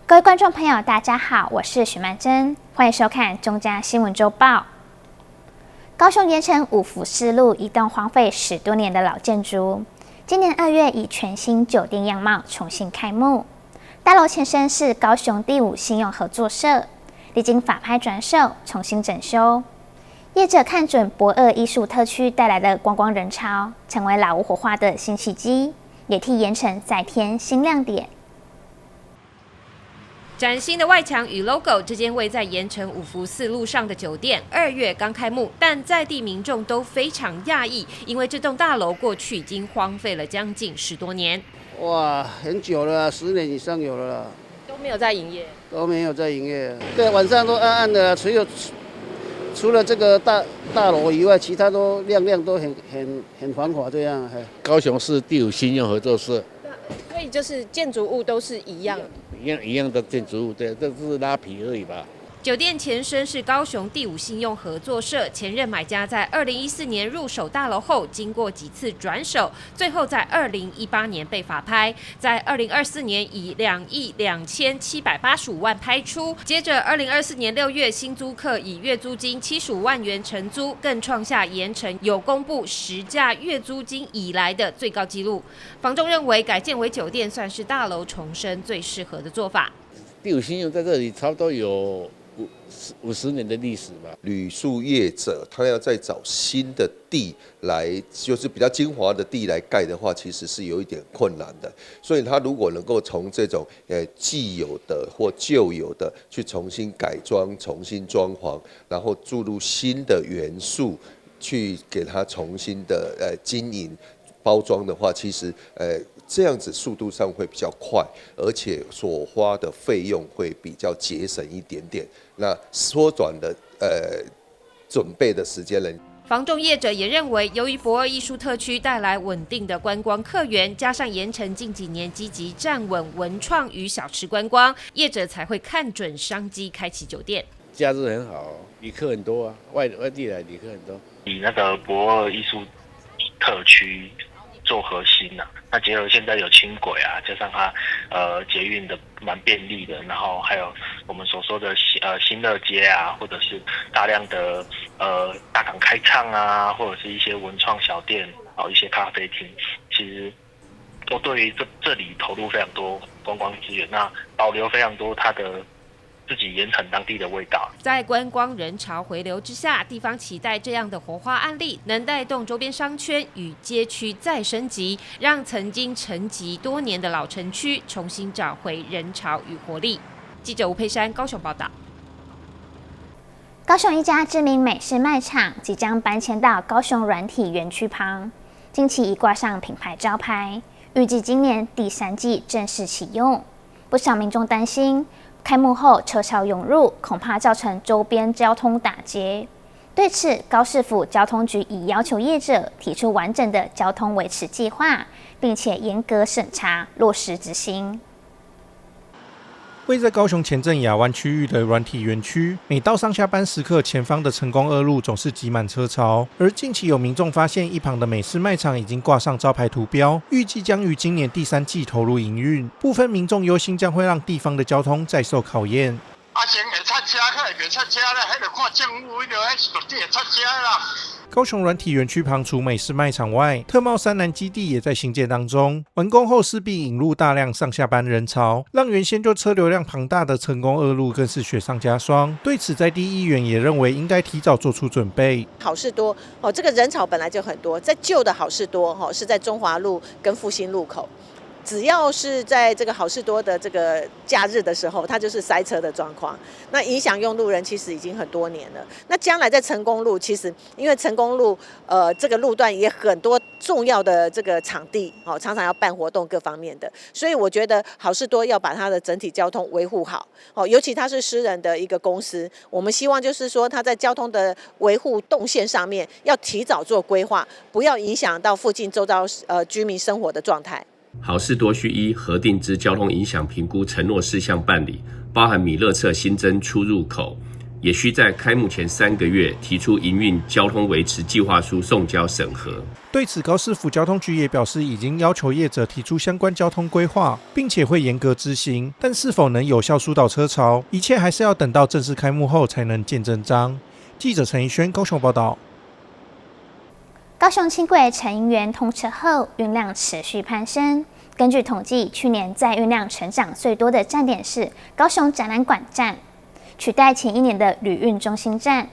各位觀眾朋友，大家好，我是許曼珍，歡迎收看《中嘉新聞週報》。高雄鹽埕五福四路一棟荒廢10多年的老建築，今年2月以全新酒店樣貌重新開幕。大樓前身是高雄第五信用合作社，歷經法拍轉手，重新整修。業者看準駁二藝術特區帶來的觀光人潮，成為老屋活化的新契機，也替鹽埕再添新亮點。嶄新的外牆與 logo，這間位在鹽埕五福四路上的酒店，2月剛開幕，但在地民眾都非常訝異，因為這棟大樓過去已經荒廢了將近10多年。哇，很久了，10年以上有了啦。都沒有在營業。都沒有在營業。對，晚上都暗暗的，除了這個大大樓以外，其他都亮亮，都很繁華這樣。高雄市第五信用合作社。所以就是建築物都是一樣。一樣一樣的建築物，對，這是拉皮而已吧。酒店前身是高雄第五信用合作社，前任買家在2014年入手大樓後，經過幾次轉手，最後在2018年被法拍，在2024年以2億2785萬拍出。接着2024年6月，新租客以月租金75萬元承租，更創下鹽埕有公布實價月租金以來的最高紀錄。房仲認為改建為酒店算是大樓重生最適合的做法。第五信用在這裡差不多有50年的歷史吧。旅宿業者他要再找新的地來，就是比較精華的地來蓋的話，其實是有一點困難的。所以他如果能夠從這種既有的或舊有的去重新改裝、重新裝潢，然後注入新的元素，去給他重新的經營包裝的話，其實這樣子速度上會比較快，而且所花的費用會比較節省一點點，那縮短的準備的時間呢？房仲業者也認為，由於駁二藝術特區帶來穩定的觀光客源，加上鹽埕近幾年積極站穩文創與小吃觀光，業者才會看準商機開啟酒店。假日很好，旅客很多啊，外地來旅客很多。以那個駁二藝術特區做核心呐，那結合現在有輕軌啊，加上它捷運的蠻便利的，然後還有我們所說的新樂街啊，或者是大量的大港開唱啊，或者是一些文創小店，哦一些咖啡廳，其實都對於這裡投入非常多觀光資源，那保留非常多它的自己鹽埕當地的味道。在觀光人潮回流之下，地方期待這樣的活化案例能帶動周邊商圈與街區再升級，讓曾經沉寂多年的老城區重新找回人潮與活力。記者吳佩珊高雄報道。高雄一家知名美式賣場即將搬遷到高雄軟體園區旁，近期已掛上品牌招牌，預計今年第三季正式啟用。不少民眾擔心，開幕後車潮湧入，恐怕造成周邊交通打結。對此，高市府交通局已要求業者提出完整的交通維持計劃，並且嚴格審查落實執行。位在高雄前鎮亞灣區域的軟體園區，每到上下班時刻，前方的成功二路總是擠滿車潮。而近期有民眾發現，一旁的美式賣場已經掛上招牌圖標，預計將於今年第三季投入營運。部分民眾憂心將會讓地方的交通再受考驗。啊，先會塞車，較會袂塞車咧？彼著看政府，彼著彼是絕對會塞車啦。高雄軟體園區旁除美式賣場外，特茂三南基地也在興建當中。完工後勢必引入大量上下班人潮，讓原先就車流量龐大的成功二路更是雪上加霜。對此，在地議員也認為應該提早做出準備。好市多哦，這個人潮本來就很多，在舊的好市多哈，是在中華路跟復興路口。只要是在這個好市多的這個假日的時候，它就是塞車的狀況。那影響用路人其實已經很多年了。那將來在成功路，其實因為成功路這個路段也很多重要的這個場地，哦，常常要辦活動各方面的，所以我覺得好市多要把它的整體交通維護好，哦，尤其它是私人的一個公司，我們希望就是說它在交通的維護動線上面要提早做規劃，不要影響到附近周遭居民生活的狀態。好市多需依核定之交通影響評估承諾事項辦理，包含米勒側新增出入口也需在開幕前3個月提出營運交通維持計劃書送交審核。對此，高市府交通局也表示，已經要求業者提出相關交通規劃，並且會嚴格執行。但是否能有效疏導車潮，一切還是要等到正式開幕後才能見真章。記者陳怡軒高雄報道。高雄輕軌成銀園通車後，運量持續攀升。根據統計，去年載運量成長最多的站點是高雄展覽館站，取代前一年的旅運中心站。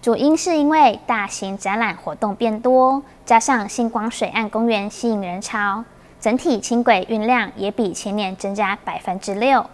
主因是因為大型展覽活動變多，加上星光水岸公園吸引人潮，整體輕軌運量也比前年增加6%。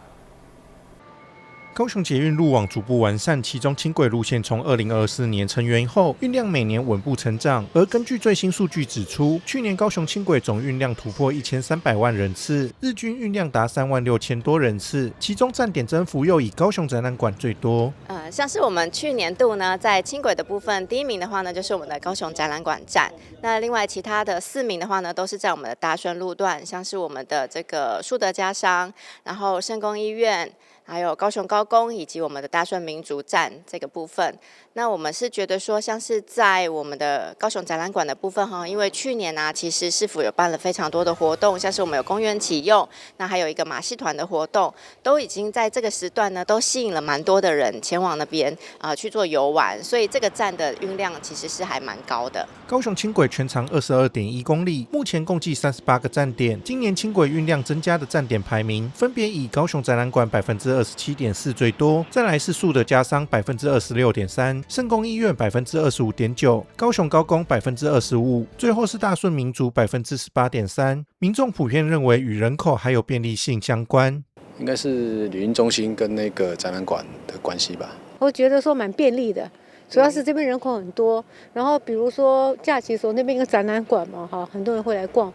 高雄捷運路網逐步完善，其中輕軌路線從2024年成園後，運量每年穩步成長。而根據最新數據指出，去年高雄輕軌總運量突破1300萬人次，日均運量達3萬6千多人次，其中站點增幅又以高雄展覽館最多。像是我們去年度呢，在輕軌的部分，第一名的話呢，就是我們的高雄展覽館站。那另外其他的4名的話呢，都是在我們的大順路段，像是我們的這個樹德家商，然後聖公醫院，還有高雄高工以及我們的大順民族站這個部分。那我們是覺得說，像是在我們的高雄展覽館的部分哈，因為去年呢，其實市府有辦了非常多的活動，像是我們有公園啟用，那還有一個馬戲團的活動，都已經在這個時段呢，都吸引了蠻多的人前往那邊啊去做遊玩，所以這個站的運量其實是還蠻高的。高雄輕軌全長22.1公里，目前共計38個站點。今年輕軌運量增加的站點排名，分別以高雄展覽館27.4%最多，再來是樹德家商26.3%，聖公醫院25.9%，高雄高工25%，最後是大順民族18.3%。民眾普遍認為與人口還有便利性相關。應該是旅運中心跟那個展覽館的關係吧。我覺得說蠻便利的，主要是這邊人口很多，然後比如說假期的時候那邊一個展覽館嘛，哈，很多人會來逛，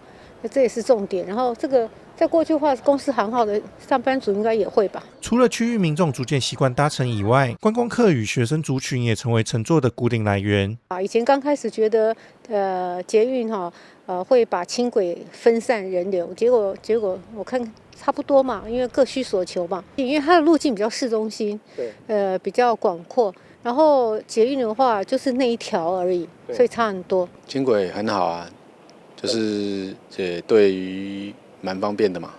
這也是重點。然後這個在過去的話，公司行號的上班族應該也會吧。除了區域民眾逐漸習慣搭乘以外，觀光客與學生族群也成為乘坐的固定來源。啊，以前剛開始覺得，捷運哈，會把輕軌分散人流，結果我看差不多嘛，因為各需所求嘛。因為它的路徑比較市中心，比較廣闊，然後捷運的話就是那一條而已，所以差很多。輕軌很好啊，就是這對於蠻方便的嘛。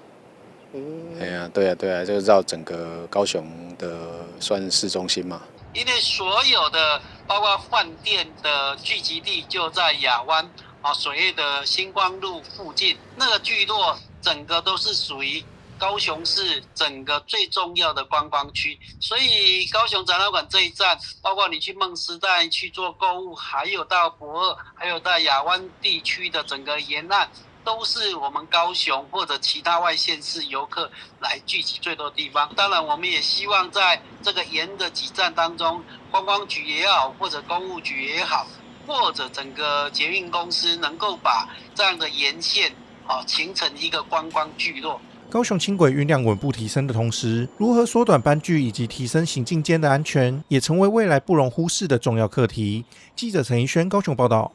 哎呀，對啊，對啊，這個繞整個高雄的算市中心嘛。因為所有的包括飯店的聚集地就在亞灣啊，所謂的星光路附近，那個聚落整個都是屬於高雄市整個最重要的觀光區，所以高雄展覽館這一站，包括你去夢時代去做購物，還有到駁二，還有在亞灣地區的整個沿岸，都是我們高雄或者其他外縣市遊客來聚集最多的地方。當然，我們也希望在這個沿着幾站當中，觀光局也好，或者工務局也好，或者整個捷運公司能夠把這樣的沿線啊形成一個觀光聚落。高雄輕軌運量穩步提升的同時，如何縮短班距以及提升行進間的安全，也成為未來不容忽視的重要課題。記者陳怡軒高雄報道。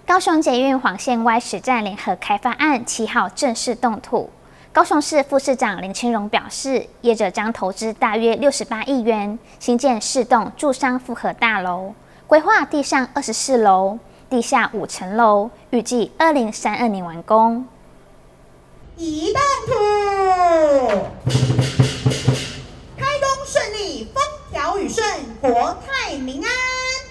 高雄捷運黃線 Y10站聯合開發案7號正式動土。高雄市副市長林清榮表示，業者將投資大約68億元，興建四棟住商複合大樓，規劃地上24樓、地下5層樓，預計2032年完工。一動土，開工順利，風調雨順，國泰民安。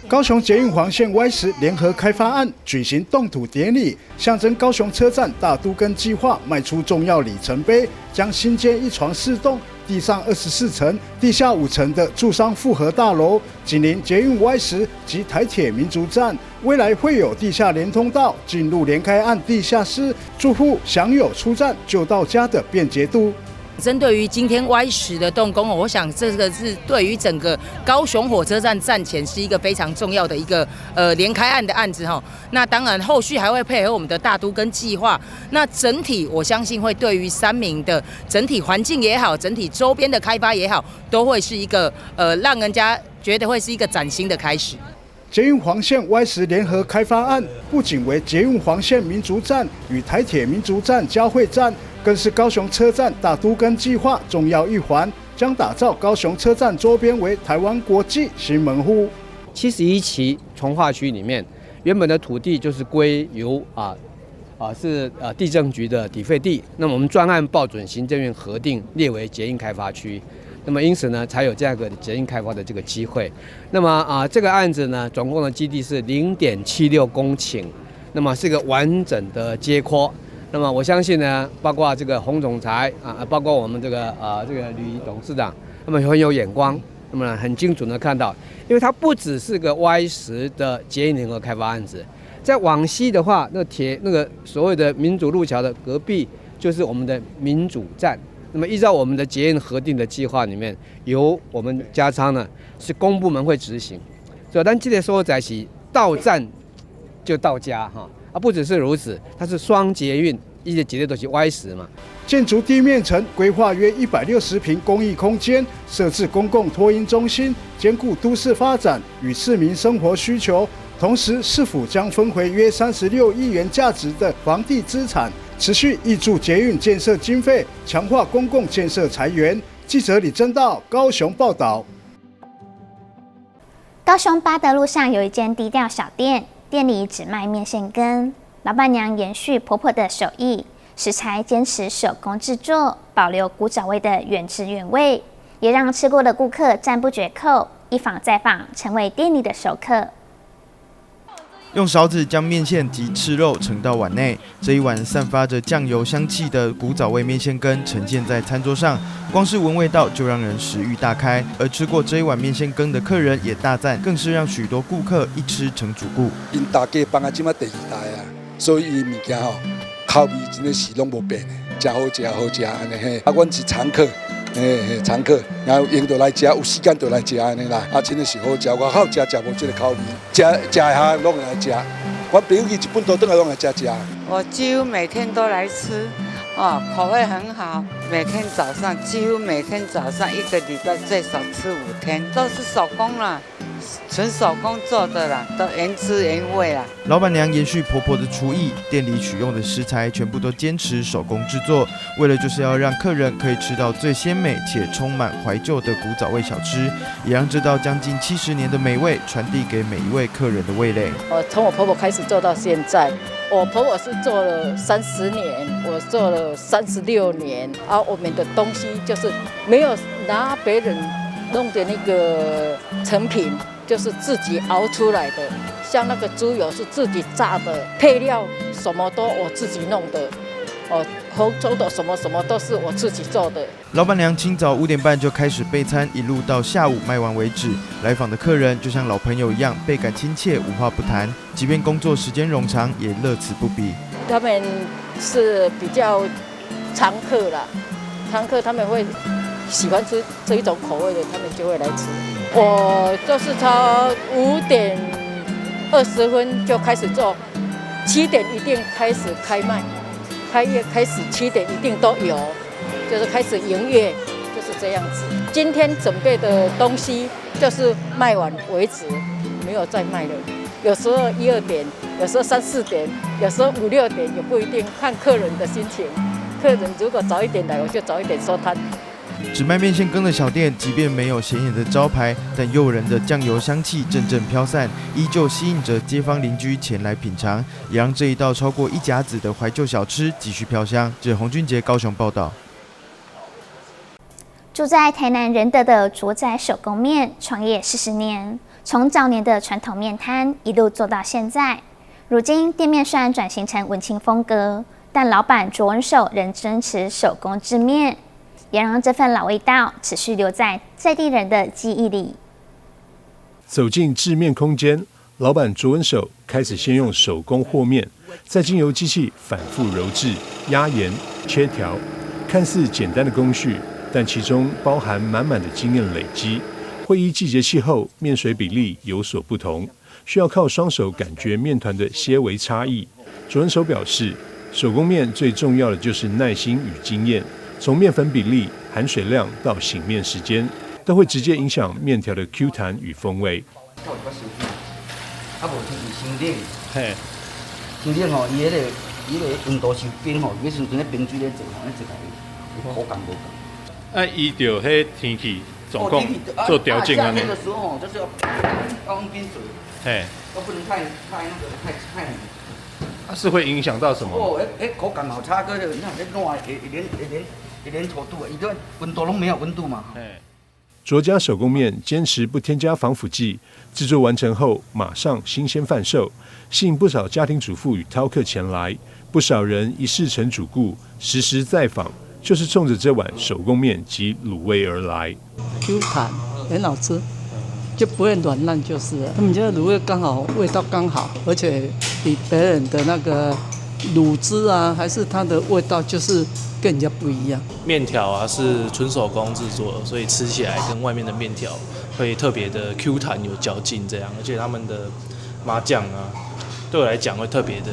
高雄捷運黃線 Y10聯合開發案舉行動土典禮，象徵高雄車站大都更計劃邁出重要里程碑，將新建一幢四棟、地上24層、地下5層的住商複合大樓，緊鄰捷運 Y10及台鐵民族站，未來會有地下連通道進入聯開案地下室，住戶享有出站就到家的便捷度。針對於今天 Y10的動工，我想這個是對於整個高雄火車站站前是一個非常重要的一個聯開案的案子哈。那當然後續還會配合我們的大都更計劃，那整體我相信會對於三民的整體環境也好，整體周邊的開發也好，都會是一個讓人家覺得會是一個嶄新的開始。捷運黃線 Y10聯合開發案不僅為捷運黃線民族站與台鐵民族站交匯站，更是高雄車站大都更計劃重要一環。將打造高雄車站周邊為台灣國際新門戶。71期重劃區裡面，原本的土地就是歸由是地政局的抵費地，那麼我們專案報准行政院核定列為捷運開發區，那麼因此呢，才有這樣一個捷運開發的這個機會。那麼這個案子呢，總共的基地是0.76公頃，那麼是一個完整的街廓。那麼我相信呢，包括這個洪總裁啊，包括我們這個呂董事長，那麼很有眼光，那麼很精準的看到，因為它不只是個 Y10的捷運聯合開發案子。再往西的話，那鐵那個所謂的民主路橋的隔壁，就是我們的民主站。那麼依照我們的捷運核定的計劃裡面，由我們加倉呢是公部門會執行。所以，但這個所在是到站就到家哈。啊，不只是如此，它是雙捷運，一個捷運都是 Y10嘛。建築地面層規劃約160坪公益空間，設置公共托嬰中心，兼顧都市發展與市民生活需求。同時，市府將分回約36億元價值的房地資產，持續挹注捷運建設經費，強化公共建設財源。記者李正道高雄報道。高雄八德路上有一間低調小店，店裡只賣麵線羹。老闆娘延續婆婆的手藝，食材堅持手工製作，保留古早味的原汁原味，也讓吃過的顧客讚不絕口，一訪再訪，成為店裡的熟客。用勺子將麵線及赤肉盛到碗內，這一碗散發着醬油香氣的古早味麵線羹呈現在餐桌上，光是聞味道就讓人食慾大開。而吃過這一碗麵線羹的客人也大讚，更是讓許多顧客一吃成主顧。𪜶大家幫啊，這馬第二代啊，所以伊物件吼口味真的是攏無變的，誠好食好食按呢嘿。啊，阮是常客，嘿嘿常客，然後閒就來食，有時間就來食按呢啦。啊，真的是好食，外口食食無這個口味，食食下攏會來食。我朋友去日本倒轉來攏來遮食。我幾乎每天都來吃，哦，口味很好。每天早上幾乎每天早上一個禮拜最少吃5天，都是手工啦，純手工做的啦，都原汁原味啦。老闆娘延續婆婆的廚藝，店裡取用的食材全部都堅持手工製作，為了就是要讓客人可以吃到最鮮美且充滿懷舊的古早味小吃，也讓這道將近70年的美味傳遞給每一位客人的味蕾。我從我婆婆開始做到現在，我婆婆是做了30年，我做了36年，啊，我們的東西就是沒有拿別人弄的那個成品。就是自己熬出來的，像那個豬油是自己炸的，配料什麼都我自己弄的，哦，紅蔥的什麼什麼都是我自己做的。老闆娘清早5點半就開始備餐，一路到下午賣完為止。來訪的客人就像老朋友一樣，倍感親切，無話不談。即便工作時間冗長，也樂此不疲。他們是比較常客啦，常客他們會喜歡吃這一種口味的，他們就會來吃。我就是從5點20分就開始做，七點一定開始開賣，開業開始七點一定都有，就是開始營業，就是這樣子。今天準備的東西就是賣完為止，沒有再賣了。有時候一二點，有時候三四點，有時候五六點，也不一定，看客人的心情。客人如果早一點來，我就早一點收攤。只賣麵線羹的小店，即便沒有顯眼的招牌，但誘人的醬油香氣陣陣飄散，依舊吸引着街坊鄰居前來品嘗，也讓這一道超過一甲子的懷舊小吃繼續飄香。記者洪俊傑高雄報道。住在台南仁德的卓仔手工麵創業40年，從早年的傳統麵攤一路做到現在。如今店面雖然轉型成文青風格，但老闆卓文守仍堅持手工製麵。也讓這份老味道持續留在在地人的記憶裡。走進製麵空間，老闆卓文守開始先用手工和麵，再經由機器反覆揉製、壓圓、切條，看似簡單的工序，但其中包含滿滿的經驗累積。會依季節氣候、麵水比例有所不同，需要靠雙手感覺麵團的些微差異。卓文守表示，手工麵最重要的就是耐心與經驗。從麵粉比例、含水量到醒麵時間，都會直接影響麵條的 Q 彈與風味。啊，無天氣傷冷，嘿，傷冷吼，伊彼個伊彼個溫度傷冰吼，彼時陣咧冰水咧做吼，咧做來口感無仝。啊，依照彼天气状况做调整按呢。夏天的时候就是要用冰水，嘿，都不能太那个太冷。啊，是会影响到什么？哦，哎口感好差，哥，你看这软会连会连粘稠度，伊这温度拢没有温度嘛。卓家手工面坚持不添加防腐剂，制作完成后马上新鲜贩售，吸引不少家庭主妇与饕客前来。不少人一试成主顾，时时再访，就是冲着这碗手工面及卤味而来。 Q 弹，很好吃，就不会软烂就是了。他们家的卤味刚好味道刚好，而且比别人的那个卤汁啊，还是它的味道就是跟人家不一样。面条啊是纯手工制作，所以吃起来跟外面的面条会特别的 Q 弹有嚼劲这样，而且他们的麻酱啊，对我来讲会特别的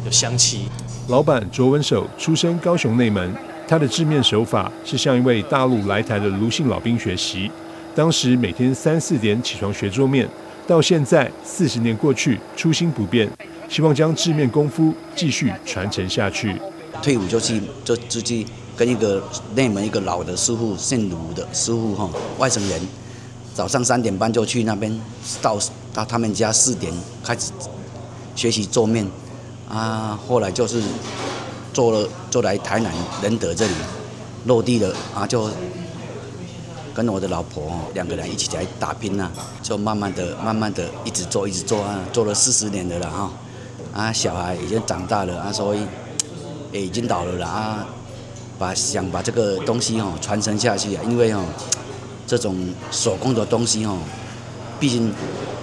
有香气。老板卓文守出身高雄内门，他的制面手法是向一位大陆来台的卢姓老兵学习。当时每天3、4点起床学做面，到现在40年过去，初心不变，希望将制面功夫继续传承下去。退伍就去就就去跟一个内门一个老的师傅，姓卢的师傅哈，外省人，早上3点半就去那边，到他们家4点开始学习做面，啊，后来就是做了做来台南仁德这里落地了啊，就跟我的老婆两个人一起来打拼呐，就慢慢的、慢慢的一直做、一直做啊，做了40年的了哈，啊，小孩已经长大了啊，所以也已经老了啦啊，想把这个东西哦传承下去啊，因为哦这种手工的东西哦，毕竟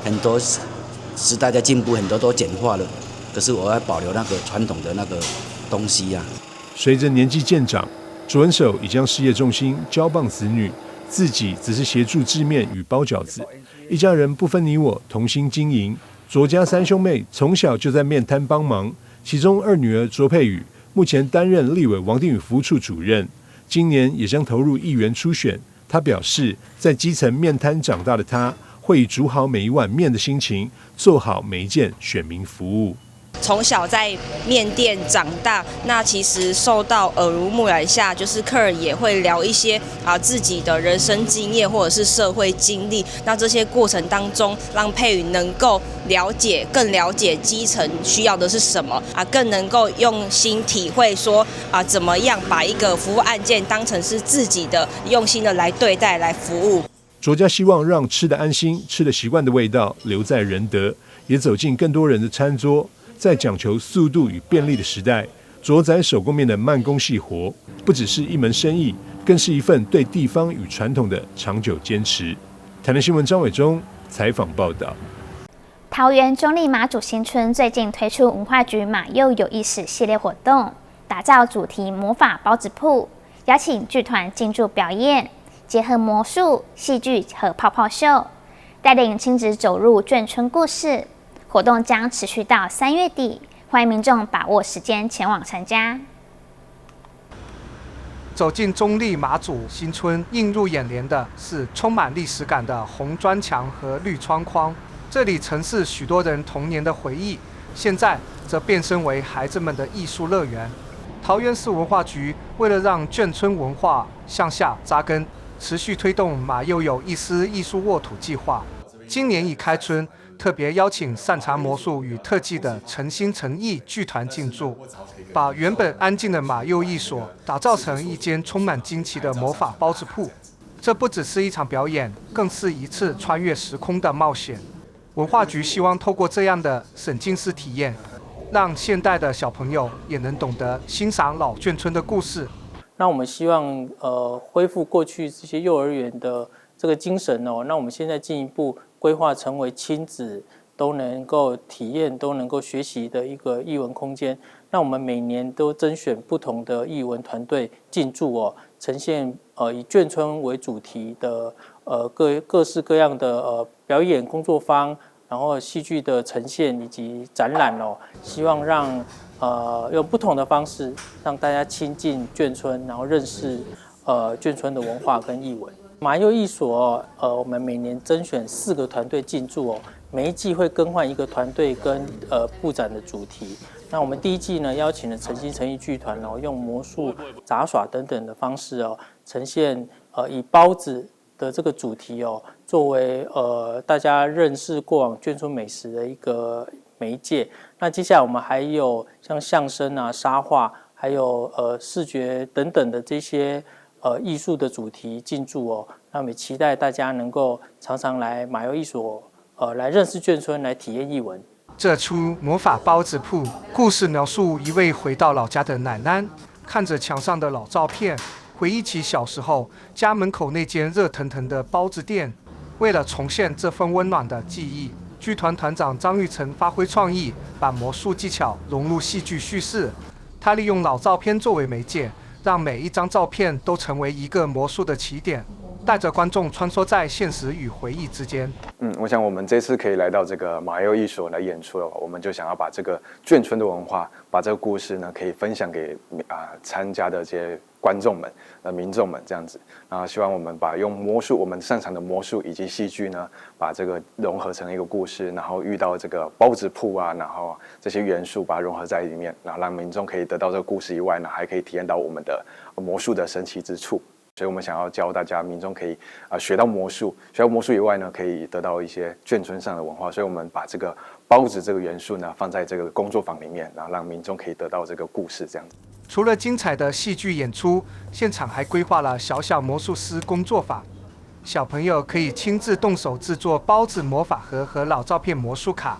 很多时代在进步，很多都简化了，可是我要保留那个传统的那个东西呀。随着年纪渐长，卓文守已将事业重心交棒子女，自己只是协助制面与包饺子，一家人不分你我，同心经营。卓家三兄妹从小就在面摊帮忙，其中二女儿卓佩宇目前担任立委王定宇服务处主任，今年也将投入议员初选。她表示，在基层面摊长大的她，会以煮好每一碗面的心情，做好每一件选民服务。从小在面店长大，那其实受到耳濡目染下，就是客人也会聊一些啊自己的人生经验或者是社会经历。那这些过程当中，让佩宇能够了解、更了解基层需要的是什么啊，更能够用心体会说啊，怎么样把一个服务案件当成是自己的，用心的来对待、来服务。卓家希望让吃的安心、吃的习惯的味道留在仁德，也走进更多人的餐桌。在讲求速度与便利的时代，卓仔手工面的慢工细活，不只是一门生意，更是一份对地方与传统的长久坚持。台南新闻张伟忠采访报道。桃园中坜马祖新村最近推出文化局马幼有意思系列活动，打造主题魔法包子铺，邀请剧团进驻表演，结合魔术、戏剧和泡泡秀，带领亲子走入眷村故事。活动将持续到3月底，欢迎民众把握时间前往参加。走进中坜马祖新村，映入眼帘的是充满历史感的红砖墙和绿窗框。这里曾是许多人童年的回忆，现在则变身为孩子们的艺术乐园。桃园市文化局为了让眷村文化向下扎根，持续推动马幼有意思艺术沃土计划。今年一开春，特别邀请擅长魔术与特技的诚心诚意剧团进驻，把原本安静的马幼艺所打造成一间充满惊奇的魔法包子铺。这不只是一场表演，更是一次穿越时空的冒险。文化局希望透过这样的沉浸式体验，让现代的小朋友也能懂得欣赏老眷村的故事。那我们希望恢复过去这些幼儿园的这个精神哦。那我们现在进一步规划成为亲子都能够体验、都能够学习的一个艺文空间。那我们每年都甄选不同的艺文团队进驻哦，呈现以眷村为主题的各式各样的表演工作坊，然后戏剧的呈现以及展览哦，希望让用不同的方式让大家亲近眷村，然后认识眷村的文化跟艺文。马幼艺所，我们每年甄选四个团队进驻哦，每一季会更换一个团队跟布展的主题。那我们第一季呢，邀请了诚心诚意剧团哦，用魔术、杂耍等等的方式哦，呈现以包子的这个主题哦，作为大家认识过往眷村美食的一个媒介。那接下来我们还有像相声啊、沙画，还有视觉等等的这些艺术的主题进驻哦。那我们期待大家能够常常来马攸艺所，来认识眷村，来体验艺文。这出魔法包子铺故事描述一位回到老家的奶奶，看着墙上的老照片，回忆起小时候家门口那间热腾腾的包子店。为了重现这份温暖的记忆，剧团团长张玉成发挥创意，把魔术技巧融入戏剧叙事。他利用老照片作为媒介，让每一张照片都成为一个魔术的起点，带着观众穿梭在现实与回忆之间。我想我们这次可以来到这个马攸艺所来演出的话，我们就想要把这个眷村的文化，把这个故事呢，可以分享给参加的这些观众们、民众们这样子。然后希望我们把用魔术，我们擅长的魔术以及戏剧呢，把这个融合成一个故事，然后遇到这个包子铺啊，然后这些元素把它融合在里面，然后让民众可以得到这个故事以外呢，还可以体验到我们的魔术的神奇之处。所以我们想要教大家，民众可以学到魔术，学到魔术以外呢，可以得到一些眷村上的文化。所以我们把这个包子这个元素呢，放在这个工作坊里面，然后让民众可以得到这个故事这样子。除了精彩的戏剧演出，现场还规划了小小魔术师工作坊，小朋友可以亲自动手制作包子魔法盒和老照片魔术卡，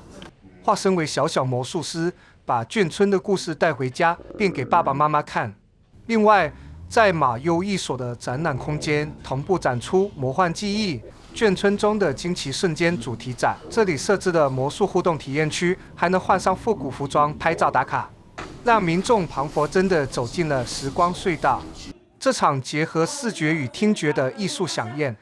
化身为小小魔术师，把眷村的故事带回家，并给爸爸妈妈看。另外，在马攸艺所的展览空间同步展出魔幻记忆眷村中的惊奇瞬间主题展，这里设置的魔术互动体验区，还能换上复古服装拍照打卡，让民众彷佛真的走进了时光隧道。这场结合视觉与听觉的艺术飨宴，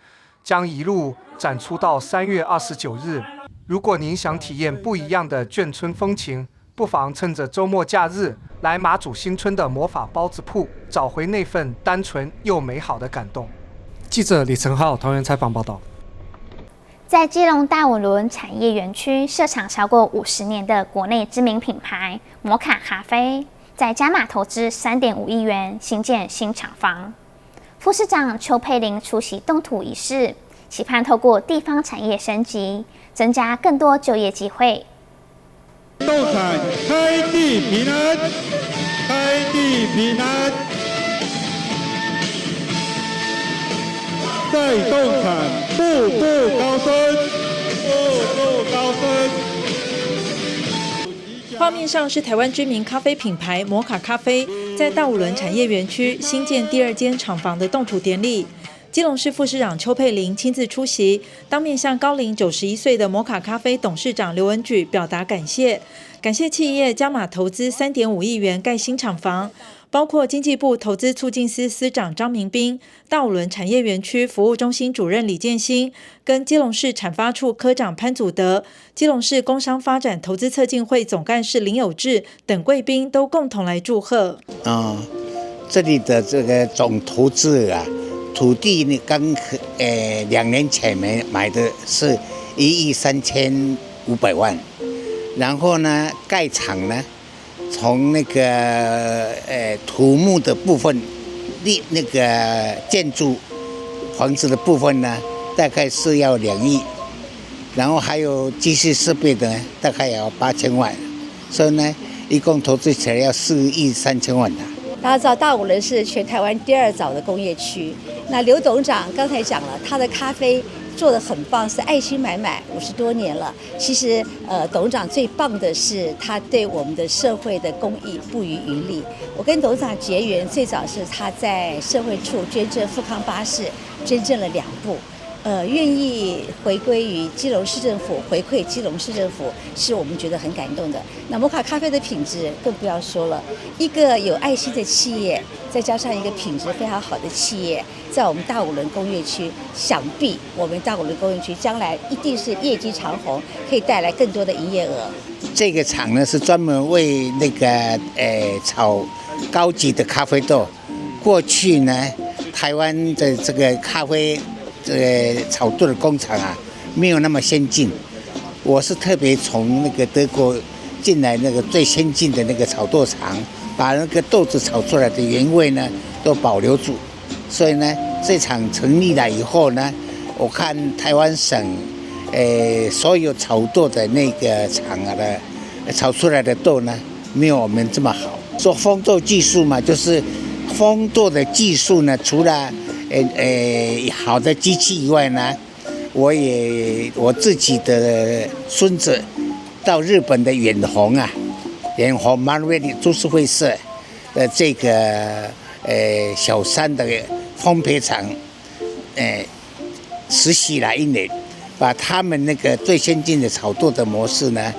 将一路展出到3月29日。如果您想体验不一样的眷村风情，不妨趁着周末假日来马祖新村的魔法包子铺，找回那份单纯又美好的感动。记者李成浩桃园采访报道。在基隆大武仑产业园区设厂超过50年的国内知名品牌摩卡咖啡，在加码投资3.5亿元兴建新厂房。副市长邱佩玲出席动土仪式，期盼透过地方产业升级，增加更多就业机会。动产开地平安，开地平安，再动产步步高升，步步高升。画面上是台湾知名咖啡品牌摩卡咖啡在大武仑产业园区新建第二间厂房的动土典礼。基隆市副市长邱佩玲亲自出席，当面向高龄91岁的摩卡咖啡董事长刘文举表达感谢，感谢企业加码投资3.5亿元盖新厂房，包括经济部投资促进司司长张明彬、大武仑产业园区服务中心主任李建兴，跟基隆市产发处科长潘祖德、基隆市工商发展投资策进会总干事林有志等贵宾都共同来祝贺。啊，这里的这个总投资啊，土地呢，刚2年前买的是1亿3500万，然后呢盖厂呢，从那个土木的部分，立那个建筑房子的部分呢，大概是要2亿，然后还有机械设备的大概也要8000万，所以呢，一共投资起来要4亿3000万的。大家知道大武仑是全台湾第二早的工业区。那刘董事长刚才讲了，他的咖啡做得很棒，是爱心满满，50多年了。其实，董事长最棒的是他对我们的社会的公益不遗余力。我跟董事长结缘最早是他在社会处捐赠富康巴士，捐赠了两部。愿意回归于基隆市政府，回馈基隆市政府，是我们觉得很感动的。那摩卡咖啡的品质更不要说了，一个有爱心的企业，再加上一个品质非常好的企业，在我们大武仑工业区，想必我们大武仑工业区将来一定是业绩长虹，可以带来更多的营业额。这个厂呢是专门为那个炒高级的咖啡豆。过去呢，台湾的这个咖啡这个炒豆的工厂啊，没有那么先进。我是特别从那个德国进来那个最先进的那个炒豆厂，把那个豆子炒出来的原味呢都保留住。所以呢，這廠成立了以後呢，我看台灣省，所有炒豆的那個廠啊的炒出來的豆呢，沒有我們這麼好。說烘豆技術嘛，就是烘豆的技術呢，除了好的機器以外呢，我自己的孫子到日本的遠紅啊，遠紅馬瑞株式會社的這個小山的烘焙廠，實習了一年，把他們那個最先進的炒豆的模式呢，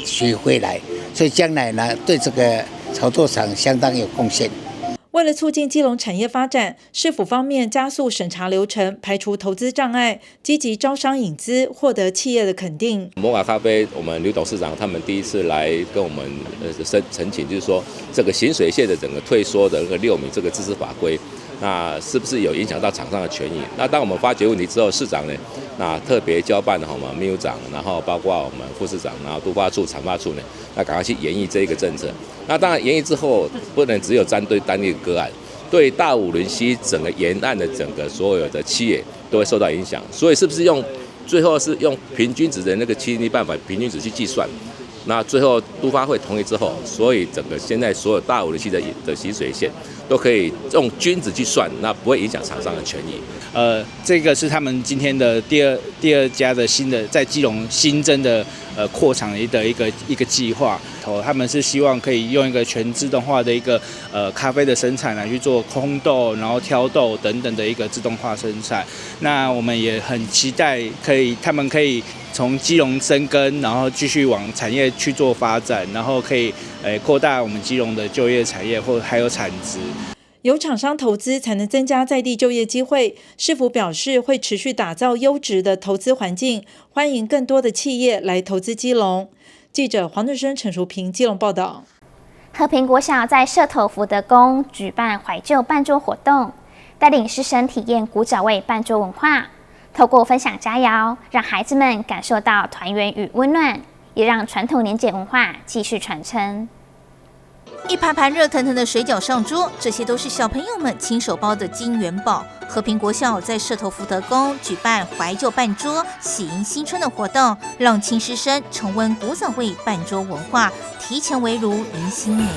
學回來，所以將來呢，對這個炒豆廠相當有貢獻。為了促進基隆產業發展，市府方面加速審查流程，排除投資障礙，積極招商引資，獲得企業的肯定。摩卡咖啡，我們劉董事長他們第一次來跟我們申陳請，就是說這個行水線的整個退縮的那個6米這個自治法規，那是不是有影響到廠商的權益？那當我們發覺問題之後，市長呢，那特別交辦好嘛秘書長，然後包括我們副市長，然後都發處、產發處呢，那趕快去研議這一個政策。那當然研議之後，不能只有針對單一個案，對大武崙溪整個沿岸的整個所有的企業都會受到影響。所以是不是用最後是用平均值的那個吸引力辦法，平均值去計算？那最後都發會同意之後，所以整個現在所有大武崙溪的行水線都可以用均值去算，那不會影響廠商的權益。這個是他們今天的第二家的新的在基隆新增的擴廠的一個計劃。他們是希望可以用一個全自動化的一個咖啡的生產來去做烘豆，然後挑豆等等的一個自動化生產。那我們也很期待可以他們可以從基隆生根，然後繼續往產業去做發展，然後可以擴大我們基隆的就業產業或還有產值。有廠商投資，才能增加在地就業機會。市府表示會持續打造優質的投資環境，歡迎更多的企業來投資基隆。記者黃俊生、陳淑平基隆報道。和平國小在社頭福德宮舉辦懷舊辦桌活動，帶領師生體驗古早味辦桌文化，透過分享佳肴，讓孩子們感受到團圓與溫暖，也讓傳統年節文化繼續傳承。一盤盤熱騰騰的水餃上桌，這些都是小朋友們親手包的金元寶。和平國小在社頭福德宮舉辦懷舊辦桌、喜迎新春的活動，讓親師生重溫古早味辦桌文化，提前圍爐迎新年。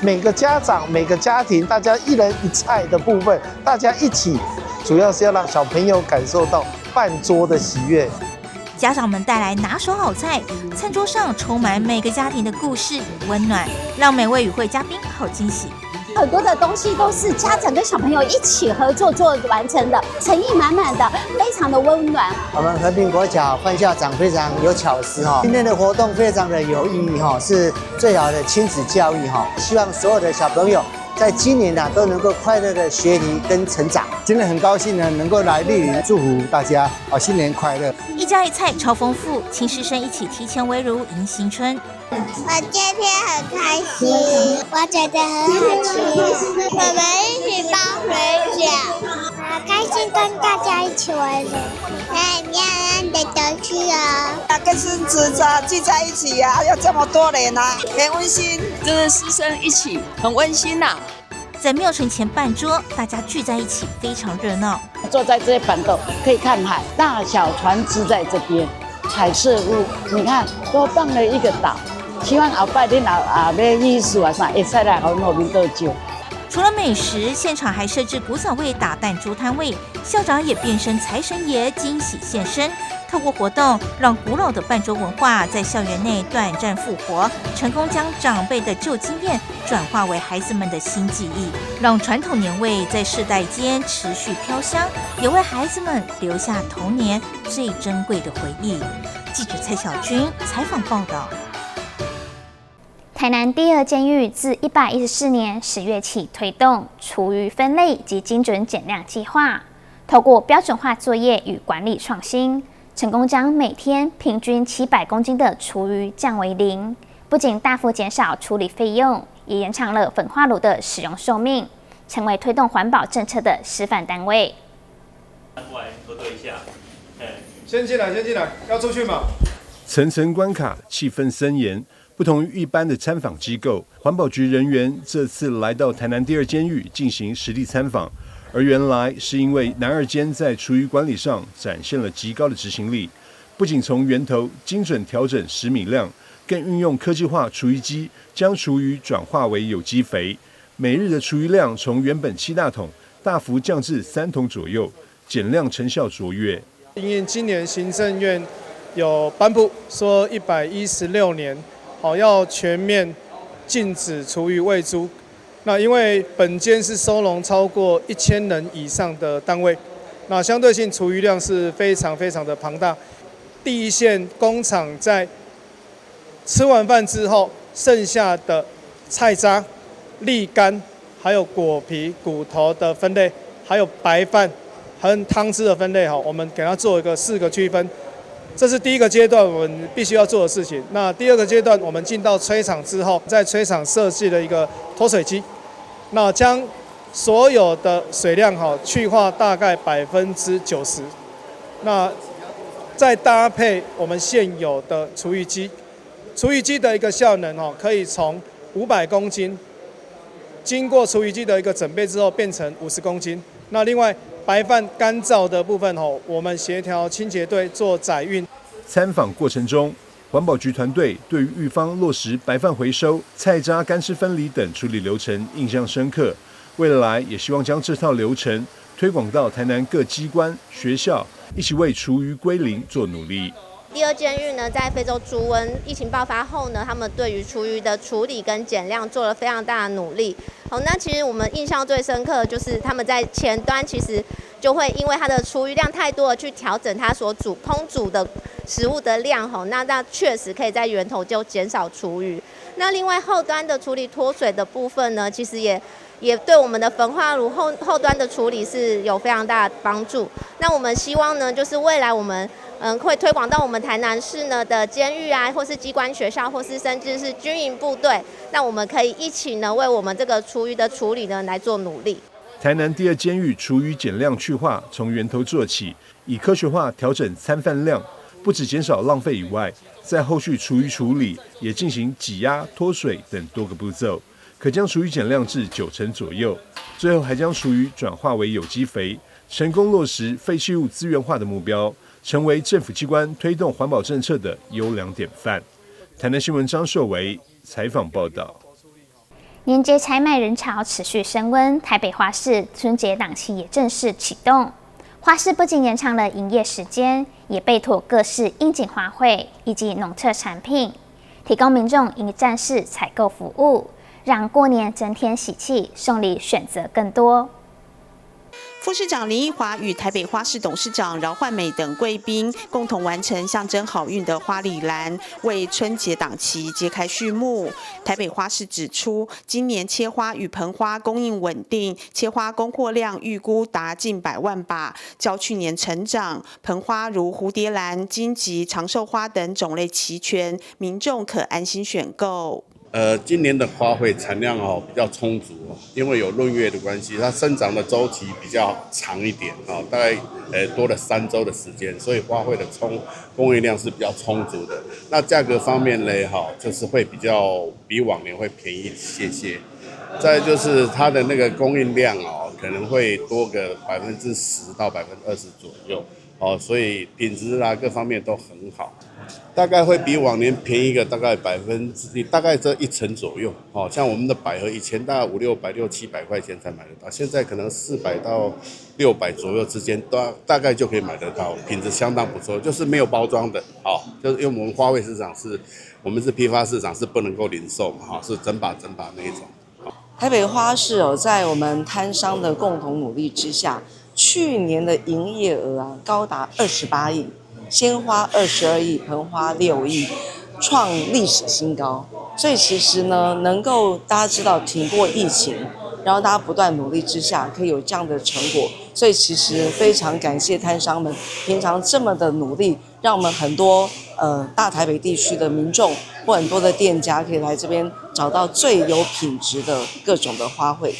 每個家長、每個家庭，大家一人一菜的部分，大家一起，主要是要讓小朋友感受到辦桌的喜悅。家長們帶來拿手好菜，餐桌上充滿每個家庭的故事與溫暖，讓每位與會嘉賓好驚喜。很多的東西都是家長跟小朋友一起合作做完成的，誠意滿滿的，非常的溫暖。我們和平國小范校長非常有巧思哈，今天的活動非常的有意義哈，是最好的親子教育哈，希望所有的小朋友在今年呢都能夠快樂的學習跟成長。今天很高興呢，能夠來蒞臨，祝福大家啊，新年快樂！一家一菜超豐富，親師生一起提前圍爐迎新春。我今天很開心，我覺得很好吃。我們一起包水餃，好開心跟大家一起圍爐。哎，亮亮的都去哦。跟孫子啊聚在一起啊，要這麼多年啊，很溫馨，就是師生一起，很溫馨呐。在廟埕前辦桌，大家聚在一起，非常熱鬧。坐在這些板凳可以看海，大小船隻在這邊，彩色屋，你看多棒的一個島。希望後擺恁若啊欲藝術啊啥，會使來予阮和平島。除了美食，現場還設置古早味打彈珠攤位，校長也變身財神爺驚喜現身。透過活動，讓古老的辦桌文化在校園內短暫復活，成功將長輩的舊經驗轉化為孩子們的新記憶，讓傳統年味在世代間持續飄香，也為孩子們留下童年最珍貴的回憶。記者蔡小軍採訪報道。台南第二監獄自114年10月起推動廚餘分類及精準減量計劃，透過標準化作業與管理創新，成功將每天平均700公斤的廚餘降為0，不僅大幅減少處理費用，也延長了焚化爐的使用壽命，成為推動環保政策的示範單位。過來核對一下，先進來，先進來，要出去嗎？層層關卡，氣氛森嚴。不同於一般的參訪機構，環保局人員這次來到台南第二監獄進行實地參訪。而原來是因為南二監在廚餘管理上展現了極高的執行力，不僅從源頭精準調整食米量，更運用科技化廚餘機將廚餘轉化為有機肥，每日的廚餘量從原本7大桶大幅降至3桶左右，減量成效卓越。因應今年行政院有頒布說，116年好要全面禁止廚餘餵豬。那因為本監是收容超過1000人以上的單位，那相對性廚餘量是非常非常的龐大。第一線工廠在吃完飯之後，剩下的菜渣、瀝乾，還有果皮、骨頭的分類，還有白飯和湯汁的分類，哈，我們給它做一個四個區分。這是第一個階段我們必須要做的事情。那第二個階段，我們進到炊廠之後，在炊廠設計了一個脫水機，那將所有的水量哈去化大概90%，那再搭配我們現有的廚餘機，廚餘機的一個效能哦，可以從500公斤，經過廚餘機的一個整備之後變成50公斤。那另外白飯乾燥的部分吼，我們協調清潔隊做載運。參訪過程中，環保局團隊對於獄方落實白飯回收、菜渣乾濕分離等處理流程印象深刻。未來也希望將這套流程推廣到台南各機關、學校，一起為廚餘歸零做努力。第二監獄呢，在非洲豬瘟疫情爆發後呢，他們對於廚餘的處理跟減量做了非常大的努力。好，那其實我們印象最深刻的就是他們在前端其實就會因為它的廚餘量太多了，去調整它所煮烹煮的食物的量。吼，那確實可以在源頭就減少廚餘。那另外後端的處理脫水的部分呢，其實也對我們的焚化爐後端的處理是有非常大的幫助。那我們希望呢，就是未來我們會推廣到我們台南市呢的監獄啊，或是機關學校，或是甚至是軍營部隊，那我們可以一起呢，為我們這個廚餘的處理呢來做努力。台南第二監獄廚餘減量去化，從源頭做起，以科學化調整餐飯量，不止減少浪費以外，在後續廚餘處理也進行擠壓、脫水等多個步驟，可將廚餘減量至9成左右。最後還將廚餘轉化為有機肥，成功落實廢棄物資源化的目標，成為政府機關推動環保政策的優良典範。台南新聞張碩維採訪報道。年節採買人潮持續升溫，台北花市春節檔期也正式啟動。花市不僅延長了營業時間，也備妥各式應景花卉以及農特產品，提供民眾一站式採購服務，讓過年增添喜氣，送禮選擇更多。副市長林奕華與台北花市董事長饒煥美等貴賓共同完成象徵好運的花禮籃，為春節檔期揭開序幕。台北花市指出，今年切花與盆花供應穩定，切花供貨量預估達近百萬把，較去年成長。盆花如蝴蝶蘭、荊棘、長壽花等種類齊全，民眾可安心選購。今年的花卉產量哦比較充足哦，因為有閏月的關係，它生長的週期比較長一點哦，大概多了3周的時間，所以花卉的供應量是比較充足的。那價格方面呢，哈，就是會比較比往年會便宜一些些。再就是它的那個供應量哦，可能會多個10%到20%左右哦，所以品質啊各方面都很好。大概會比往年便宜個大概百分之大概這一成左右，哦，像我們的百合以前大概五六百、六七百塊錢才買得到，現在可能400到600左右之間，大概就可以買得到，品質相當不錯，就是沒有包裝的，哦，就是因為我們花卉市場是，我們是批發市場，是不能夠零售嘛，哈，是整把整把那一種。台北花市哦，在我們攤商的共同努力之下，去年的營業額啊高達28億。鮮花22億，盆花6億，創歷史新高。所以其實呢，能夠大家知道挺過疫情，然後大家不斷努力之下，可以有這樣的成果。所以其實非常感謝攤商們平常這麼的努力，讓我們很多大台北地區的民眾或很多的店家可以來這邊找到最有品質的各種的花卉。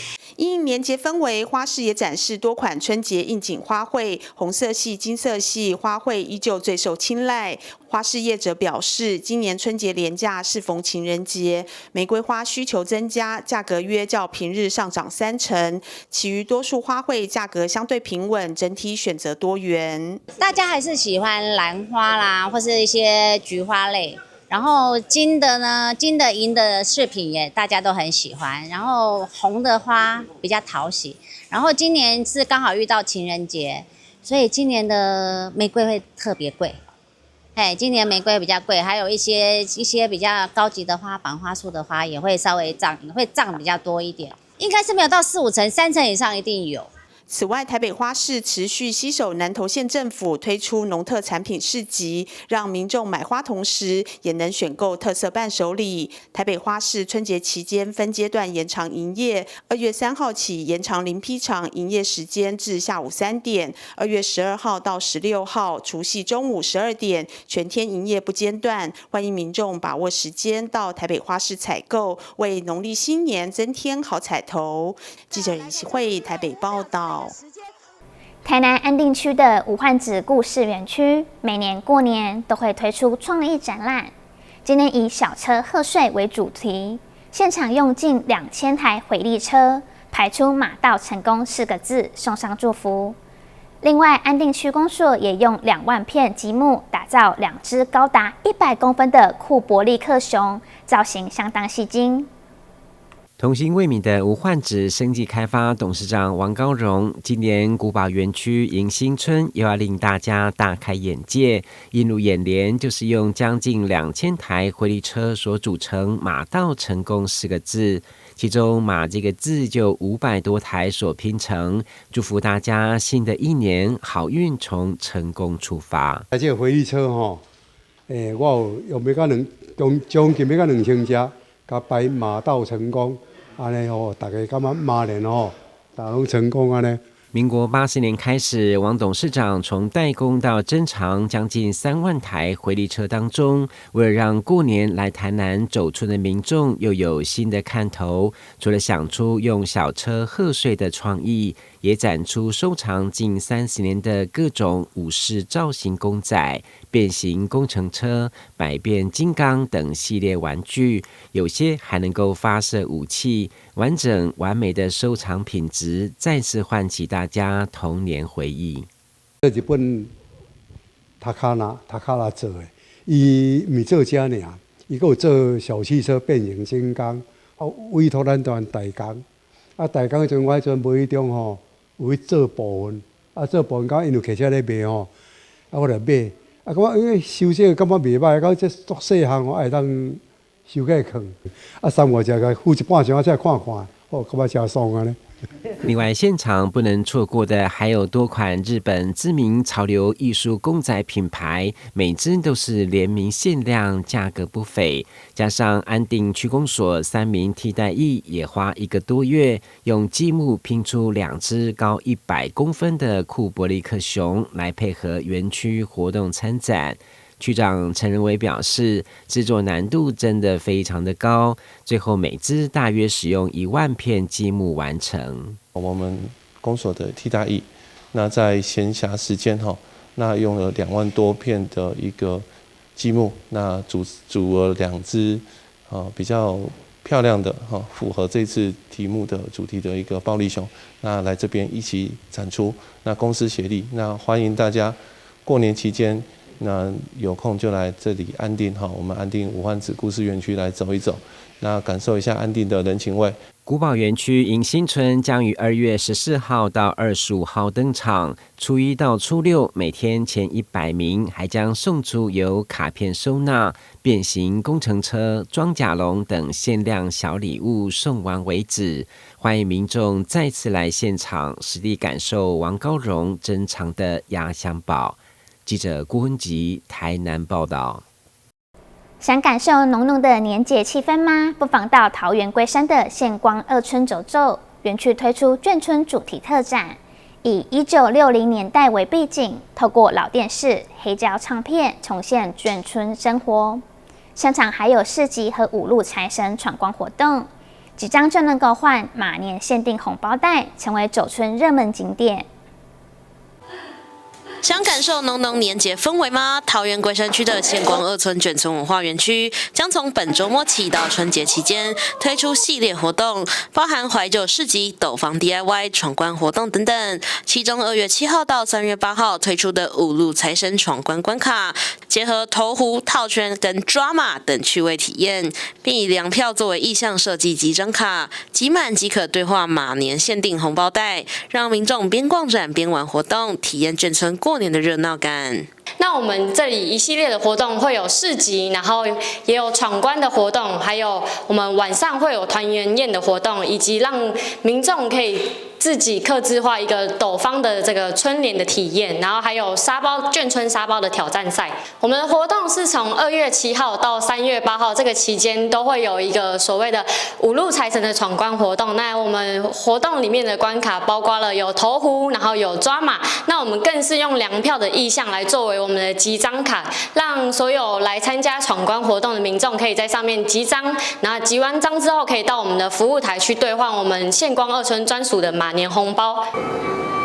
因年節氛圍，花市也展示多款春節應景花卉，紅色系、金色系花卉依舊最受青睞。花市業者表示，今年春節連假適逢情人節，玫瑰花需求增加，價格約較平日上漲3成。其餘多數花卉價格相對平穩，整體選擇多元。大家還是喜歡蘭花啦，或是一些菊花類。然後金的呢，金的銀的飾品也大家都很喜歡。然後紅的花比較討喜。然後今年是剛好遇到情人節，所以今年的玫瑰會特別貴。哎，今年玫瑰比較貴，還有一些比較高級的花，綁花束的花也會稍微漲，會漲比較多一點。應該是沒有到四五成，3成以上一定有。此外，台北花市持續攜手南投縣政府推出農特產品市集，讓民眾買花同時也能選購特色伴手禮。台北花市春節期間分階段延長營業，2月3號起延長林批場營業時間至下午3點，2月12號到16號除夕中午12點全天營業不間斷，歡迎民眾把握時間到台北花市採購，為農曆新年增添好彩頭。記者尹錫惠台北報道。台南安定區的無患子故事園區，每年過年都會推出創意展覽。今年以小車賀歲為主題，現場用近2000台回力車排出“馬到成功”四個字，送上祝福。另外，安定區公所也用2萬片積木打造兩隻高達100公分的庫伯利克熊，造型相當吸睛。童心未泯的無患子生技開發董事長王高榮，今年古堡園區迎新春又要令大家大開眼界。映入眼簾就是用將近2000台回力車所組成“馬到成功”四個字，其中“馬”這個字就500多台所拼成，祝福大家新的一年好運從成功出發。這個回力車吼，我有用欲到兩，將近欲到2000隻，共排馬到成功。按呢吼，大家感覺馬年吼，大家攏成功按呢。民國80年開始，王董事長從代工到珍藏將近3萬台回力車當中，為了讓過年來台南走春的民眾又有新的看頭，除了想出用小車賀歲的創意，也展出收藏近30年的各種武士造型公仔、變形工程車、百變金剛等系列玩具，有些還能夠發射武器，完整完美的收藏品質，再次喚起大家童年回憶。這日本塔卡納塔卡拉做的，伊毋是做這爾，伊閣有做小汽車變形金剛，啊委託咱台灣代工，啊代工彼陣我彼陣無意中吼，有去做部分，啊做部分到𪜶有客車咧賣吼，啊我就買，啊感覺欸收這個感覺袂䆀，感覺這足細項吼，會當收起來囥，啊三五隻共付一半錢，我才看看，哦感覺誠爽按呢。另外，現場不能錯過的還有多款日本知名潮流藝術公仔品牌，每隻都是聯名限量，價格不菲。加上安定區公所三名替代役也花一個多月，用積木拼出兩隻高100公分的庫伯利克熊，來配合園區活動參展。區長陳仁偉表示，製作難度真的非常的高，最後每隻大約使用1萬片積木完成。我們公所的替代役，那在閒暇時間哈，那用了2萬多片的一個積木，那組了兩隻啊比較漂亮的哈，符合這次題目的主題的一個暴力熊，那來這邊一起展出，那公私協力，那歡迎大家過年期間。那有空就來這裡安定哈，我們安定無患子故事園區來走一走，那感受一下安定的人情味。古堡園區迎新春將於2月14號到25號登場，初一到初六每天前100名還將送出由卡片收納、變形工程車、裝甲龍等限量小禮物，送完為止。歡迎民眾再次來現場實地感受王高榮珍藏的壓箱寶。記者郭文吉台南報道。想感受濃濃的年節氣氛嗎？不妨到桃園龜山的憲光二村走走。園區推出眷村主題特展，以1960年代為背景，透過老電視、黑膠唱片重現眷村生活。現場還有市集和五路財神闖關活動。一張就能夠換馬年限定紅包袋，成為走春熱門景點。想感受濃濃年節氛圍嗎？桃園龜山區的憲光二村眷村文化園區將從本週末起到春節期間推出系列活動，包含懷舊市集、斗方 DIY、闖關活動等等。其中2月7號到3月8號推出的五路財神闖關關卡，結合投壺、套圈跟抓馬等趣味體驗，並以糧票作為意象設計集章卡，集滿即可兌換馬年限定紅包袋，讓民眾邊逛展邊玩活動，體驗眷村過年的熱鬧感。那我們這裡一系列的活動會有市集，然後也有闖關的活動，還有我們晚上會有團圓宴的活動，以及讓民眾可以自己客製化一個斗方的這個春聯的體驗，然後還有沙包眷村沙包的挑戰賽。我們的活動是從2月7號到3月8號這個期間都會有一個所謂的五路財神的闖關活動。那我們活動裡面的關卡包括了有投壺，然後有抓馬。那我們更是用糧票的意象來作為我們的集章卡，讓所有來參加闖關活動的民眾可以在上面集章，然後集完章之後可以到我們的服務台去兌換我們憲光二村專屬的馬年紅包。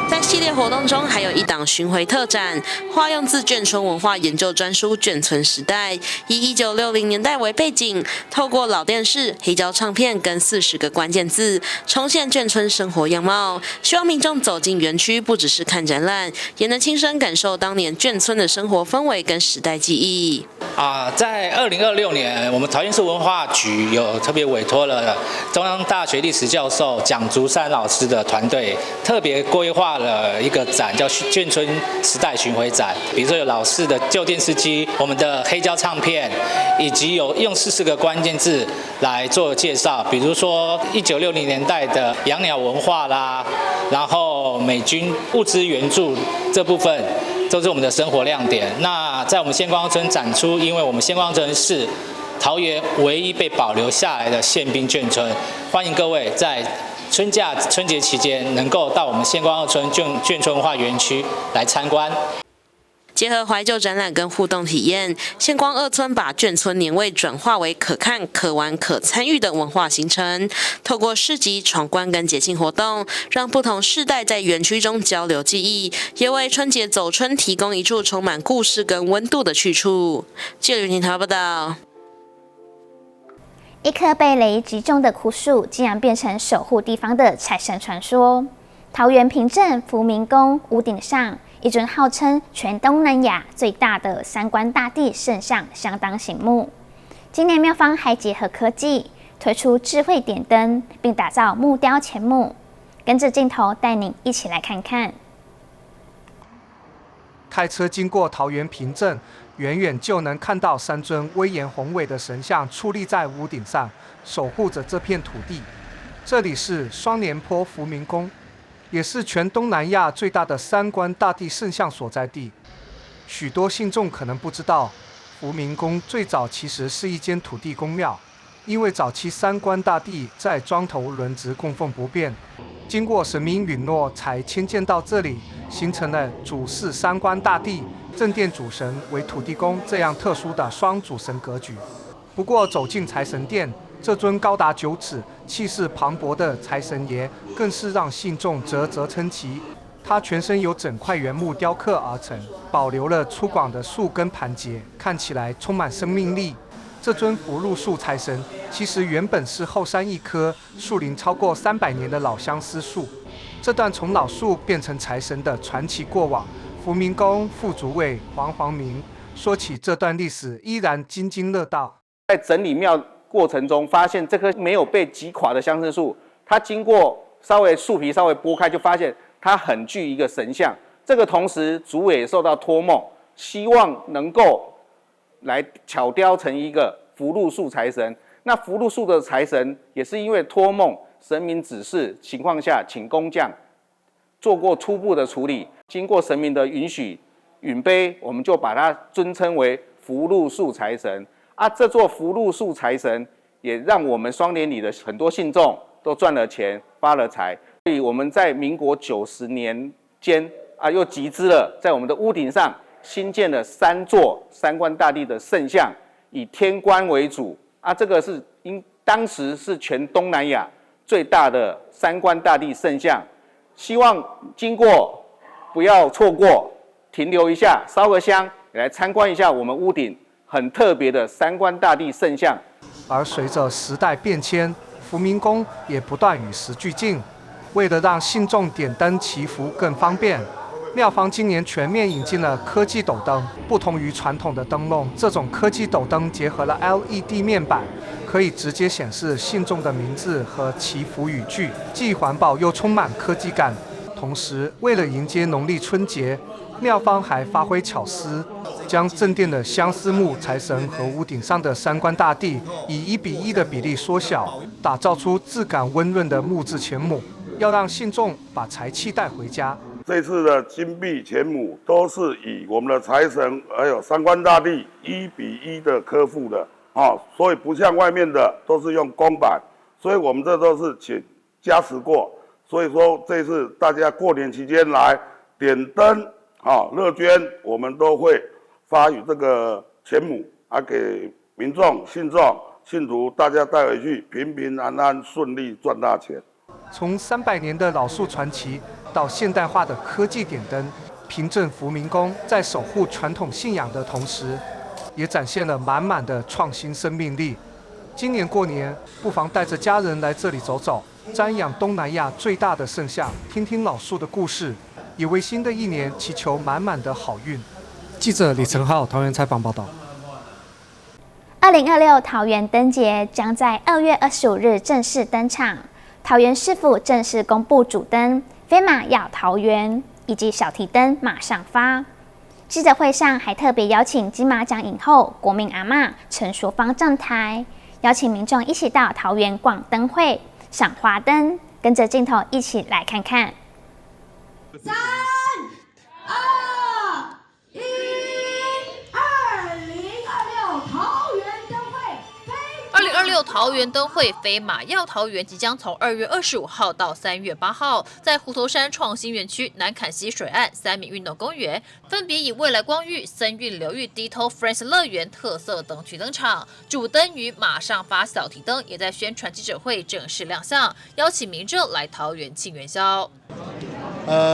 在系列活動中，還有一檔巡迴特展，化用自眷村文化研究專書《眷村時代》，以1960年代為背景，透過老電視、黑膠唱片跟40個關鍵字，重現眷村生活樣貌。希望民眾走進園區，不只是看展覽，也能親身感受當年眷村的生活氛圍跟時代記憶。啊，在2026年，我們桃園市文化局有特別委託了中央大學歷史教授蔣竹山老師的團隊，特別規劃了一個展，叫眷村時代巡迴展。比如說有老式的舊電視機、我們的黑膠唱片，以及有用40個關鍵字來做介紹，比如說1960年代的養鳥文化啦，然後美軍物資援助這部分，都是我們的生活亮點。那在我們憲光村展出，因為我們憲光村是桃園唯一被保留下來的憲兵眷村，歡迎各位在春假春節期間能夠到我們憲光二村眷村文化園區來參觀。結合懷舊展覽跟互動體驗，憲光二村把眷村年味轉化為可看、可玩、可參與的文化行程。透過市集、闖關跟節慶活動，讓不同世代在園區中交流記憶，也為春節走春提供一處充滿故事跟溫度的去處。記者雲台報道。一棵被雷擊中的枯樹，竟然變成守護地方的財神傳說。桃園平鎮福民宮屋頂上，一尊號稱全東南亞最大的三官大帝聖像相當醒目。今年廟方還結合科技，推出智慧點燈，並打造木雕錢母。跟着鏡頭帶你一起來看看。開車經過桃園平鎮，遠遠就能看到三尊威嚴宏偉的神像矗立在屋頂上，守護着這片土地。這裡是雙連坡福民宮，也是全東南亞最大的三官大帝聖像所在地。許多信眾可能不知道，福民宮最早其實是一間土地公廟，因為早期三官大帝在莊頭輪值供奉不便，經過神明允諾才遷建到這裡，形成了主祀三官大帝、正殿主神為土地公這樣特殊的雙主神格局。不過走進財神殿，這尊高達9尺、氣勢磅礴的財神爺，更是讓信眾嘖嘖稱奇。他全身由整塊原木雕刻而成，保留了粗獷的樹根盤結，看起來充滿生命力。這尊福祿壽財神其實原本是後山一棵樹齡超過300年的老相思樹。這段從老樹變成財神的傳奇過往，福民宮副主委黃黃明說起這段歷史，依然津津樂道。在整理廟過程中，發現這棵沒有被擊垮的相思樹，它經過稍微樹皮稍微撥開，就發現它很具一個神像。這個同時，主委也受到託夢，希望能夠來巧雕成一個福祿壽財神。那福祿壽的財神也是因為託夢神明指示情況下，請工匠做過初步的處理，經過神明的允許允碑，我們就把它尊稱為福祿壽財神。啊，這座福祿壽財神也讓我們雙連里的很多信眾都賺了錢、發了財。所以我們在民國90年間啊，又集資了，在我們的屋頂上新建了三座三官大帝的聖像，以天官為主。啊，這個是因当时是全东南亚最大的三官大帝圣像。希望经过不要错过，停留一下，烧个香，来参观一下我们屋顶很特别的三官大帝圣像。而随着时代变迁，福民宫也不断与时俱进。为了让信众点灯祈福更方便，庙方今年全面引进了科技斗灯。不同于传统的灯笼，这种科技斗灯结合了 LED 面板，可以直接显示信众的名字和祈福语句，既环保又充满科技感。同时，为了迎接农历春节，庙方还发挥巧思，将正殿的相思木财神和屋顶上的三官大帝以1比1的比例缩小，打造出质感温润的木质钱母，要让信众把财气带回家。这次的金币钱母都是以我们的财神还有三官大帝1比1的刻附的啊，所以不像外面的都是用公版，所以我们这都是请加持过。所以说这次大家过年期间来点灯啊、乐捐，我们都会发予这个钱母啊，给民众、信众、信徒大家带回去，平平安安、顺利赚大钱。从300年的老树传奇到现代化的科技点灯，平镇福民宫在守护传统信仰的同时，也展现了满满的创新生命力。今年过年，不妨带着家人来这里走走，瞻仰东南亚最大的圣像，听听老树的故事，也为新的一年祈求满满的好运。记者李成浩桃园采访报道。2026桃园灯节将在2月25日正式登场。桃园市府正式公布主灯“飞马耀桃园”以及小提灯“马上发”。记者会上还特别邀请金马奖影后、国民阿嬷陈淑芳上台，邀请民众一起到桃园逛灯会、赏花灯，跟着镜头一起来看看。三、二、一，2026桃园灯会。2026桃园灯会飞马耀桃园即将从2月25号到3月8号，在虎头山创新园区、南崁溪水岸、三民运动公园，分别以未来光域、森韵流域、Ditto Friends 乐园特色灯区登场。主灯与马上发小提灯也在宣传记者会正式亮相，邀请民众来桃园庆元宵。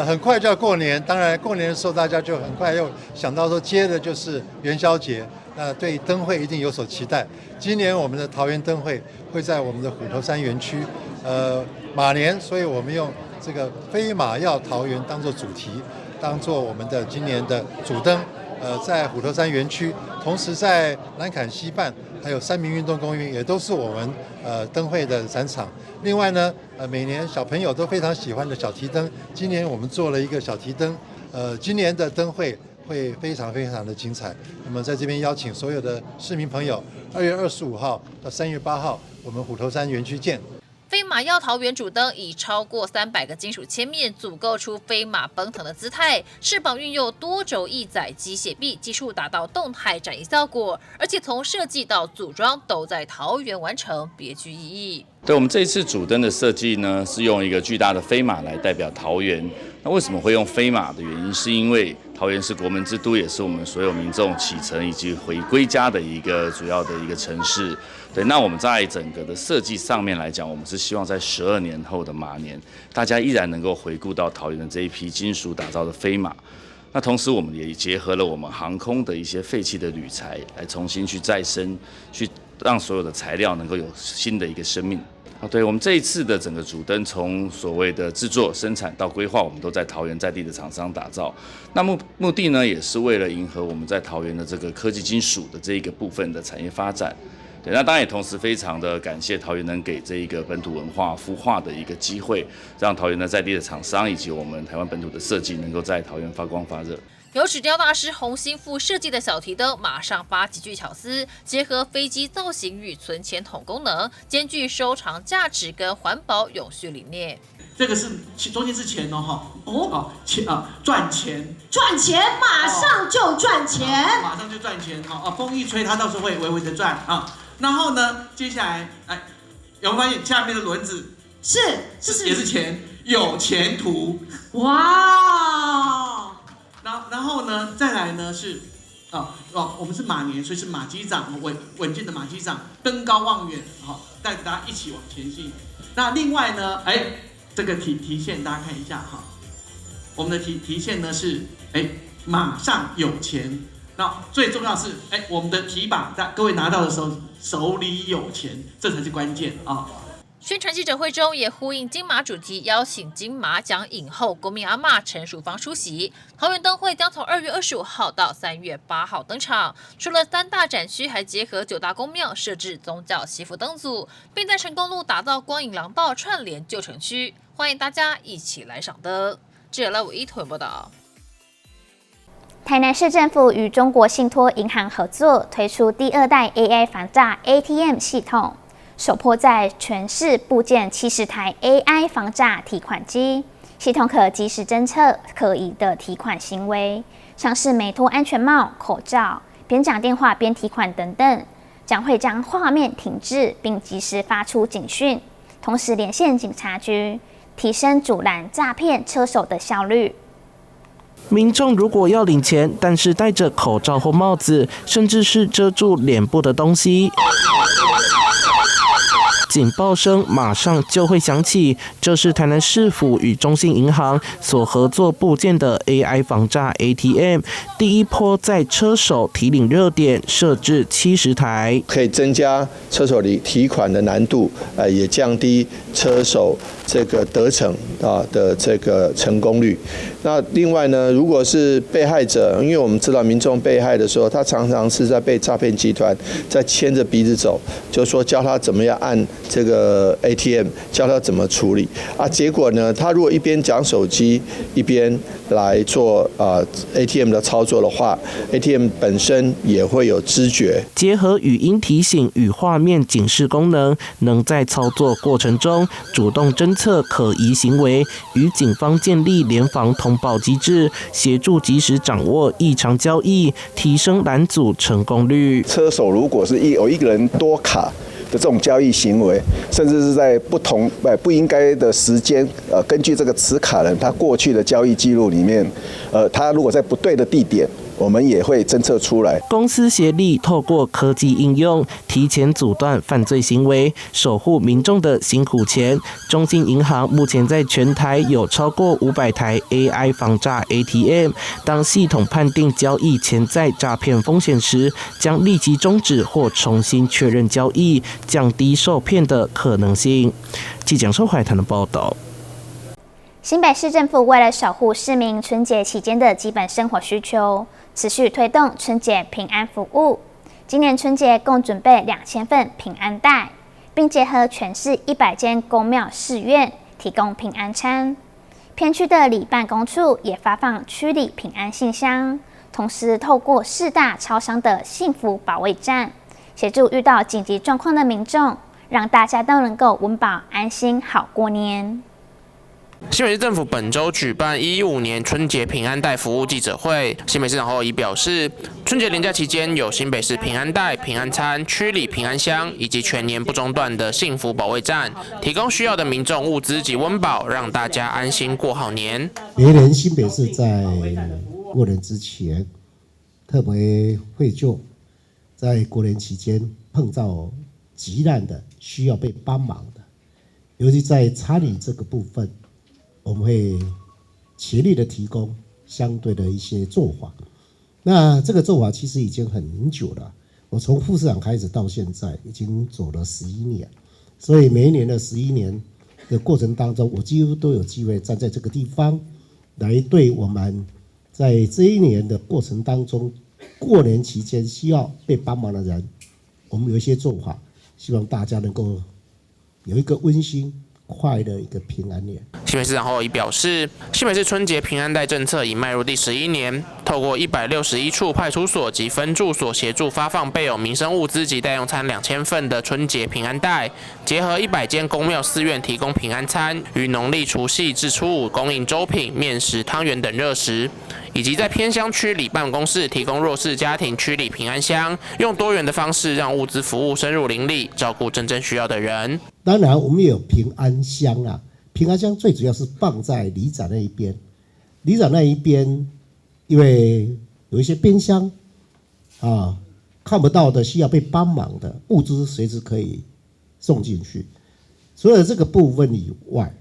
很快就要过年，当然过年的时候大家就很快又想到说，接着就是元宵节，那对灯会一定有所期待。今年我们的桃园灯会会在我们的虎头山园区，马年，所以我们用这个飞马耀桃园当做主题，当做我们的今年的主灯，在虎头山园区，同时在南崁溪畔还有三民运动公园也都是我们灯会的展场。另外呢，每年小朋友都非常喜欢的小提灯，今年我们做了一个小提灯，今年的灯会会非常非常的精彩。那么在这边邀请所有的市民朋友，2月25号到3月8号，我们虎头山园区见。飞马耀桃园主灯以超过300个金属切面组构出飞马奔腾的姿态，翅膀运用多轴异载机械臂技术达到动态展翼效果，而且从设计到组装都在桃园完成，别具意义。对，我们这一次主灯的设计呢，是用一个巨大的飞马来代表桃园。那为什么会用飞马的原因，是因为桃园是国门之都，也是我们所有民众启程以及回归家的一个主要的一个城市。对，那我们在整个的设计上面来讲，我们是希望在12年后的马年，大家依然能够回顾到桃园的这一批金属打造的飞马。那同时，我们也结合了我们航空的一些废弃的铝材，来重新去再生，去让所有的材料能够有新的一个生命。啊，对，我们这一次的整个主灯，从所谓的制作、生产到规划，我们都在桃园在地的厂商打造。那目的呢，也是为了迎合我们在桃园的这个科技金属的这一个部分的产业发展。对，那当然也同时非常的感谢桃园能给这一个本土文化孵化的一个机会，让桃园的在地的厂商以及我们台湾本土的设计能够在桃园发光发热。由纸雕大师洪新富设计的小提灯，马上发极具巧思，结合飞机造型与存钱筒功能，兼具收藏价值跟环保永续理念。这个是中间是钱哦，哈哦，钱啊，赚钱，赚钱，马上就赚钱，马上就赚钱哈啊，风一吹，它到时候会微微的转啊。然后呢，接下来来，有没有发现下面的轮子是，这是也是钱，有前途哇！然后呢，再来呢是哦哦，我们是马年，所以是马机长，稳稳健的马机长，登高望远，好，带着大家一起往前进。那另外呢，哎，这个提现大家看一下哈，我们的提现呢是哎马上有钱。那最重要是哎，我们的提把在各位拿到的时候手里有钱，这才是关键啊。宣传记者会中也呼应金马主题，邀请金马奖影后国民阿嬷陈淑芳出席。桃园灯会将从2月25号到3月8号登场，除了三大展区，还结合九大宫庙设置宗教祈福灯组，并在成功路打造光影廊道串联旧城区，欢迎大家一起来赏灯。记者赖伟一屯报道。台南市政府与中国信托银行合作，推出第二代 AI 防诈 ATM 系统。首波在全市布建70台 AI 防诈提款机，系统可即时侦测可疑的提款行为，像是没脱安全帽、口罩、边讲电话边提款等等，将会将画面停滞，并即时发出警讯，同时连线警察局，提升阻拦诈骗车手的效率。民众如果要领钱，但是戴着口罩或帽子，甚至是遮住脸部的东西，警报声马上就会响起。这是台南市府与中信银行所合作布建的 AI 防诈 ATM，第一波在车手提领热点设置70台，可以增加车手领提款的难度，也降低车手这个得逞啊的这个成功率。那另外呢，如果是被害者，因为我们知道民众被害的时候，他常常是在被诈骗集团在牵着鼻子走，就说教他怎么样按这个 ATM，教他怎么处理啊。结果呢，他如果一边讲手机，一边来做啊 ATM 的操作的话，ATM 本身也会有知觉。结合语音提醒与画面警示功能，能在操作过程中主动侦测可疑行为，与警方建立联防通报机制，协助及时掌握异常交易，提升拦阻成功率。车手如果是有一个人多卡的这种交易行为，甚至是在不同不应该的时间，根据这个持卡人他过去的交易记录里面，他如果在不对的地点，我们也会侦测出来。公私协力，透过科技应用，提前阻断犯罪行为，守护民众的辛苦钱。中信银行目前在全台有超过500台 AI 防诈 ATM，当系统判定交易潜在诈骗风险时，将立即终止或重新确认交易，降低受骗的可能性。记者收怀谈的报道。新北市政府为了守护市民春节期间的基本生活需求，持续推动春节平安服务。今年春节共准备2000份平安袋，并结合全市100间宫庙寺院提供平安餐。偏区的里办公处也发放区里平安信箱，同时透过四大超商的幸福保卫战，协助遇到紧急状况的民众，让大家都能够温饱安心好过年。新北市政府本周举办115年春节平安袋服务记者会，新北市长侯友宜表示，春节连假期间有新北市平安袋、平安餐、区里平安箱以及全年不中断的幸福保卫战，提供需要的民众物资及温饱，让大家安心过好年。每年新北市在过年之前，特别会就在过年期间碰到急难的需要被帮忙的，尤其在餐饮这个部分，我们会全力的提供相对的一些做法。那这个做法其实已经很久了，我从副市长开始到现在已经走了十一年，所以每一年的十一年的过程当中，我几乎都有机会站在这个地方，来对我们在这一年的过程当中，过年期间需要被帮忙的人，我们有一些做法，希望大家能够有一个温馨快乐一个平安年。新北市长侯友宜表示，新北市春节平安袋政策已迈入第11年，透过161处派出所及分驻所协助发放备有民生物资及待用餐2000份的春节平安袋，结合100间宫庙寺院提供平安餐，于农历除夕至初五供应粥品、面食、汤圆等热食，以及在偏乡区里办公室提供弱势家庭区里平安箱，用多元的方式让物资服务深入邻里，照顾真正需要的人。当然，我们也有平安箱啊。平安箱最主要是放在里长那一边，里长那一边，因为有一些偏乡，啊，看不到的需要被帮忙的物资，随时可以送进去。除了这个部分以外，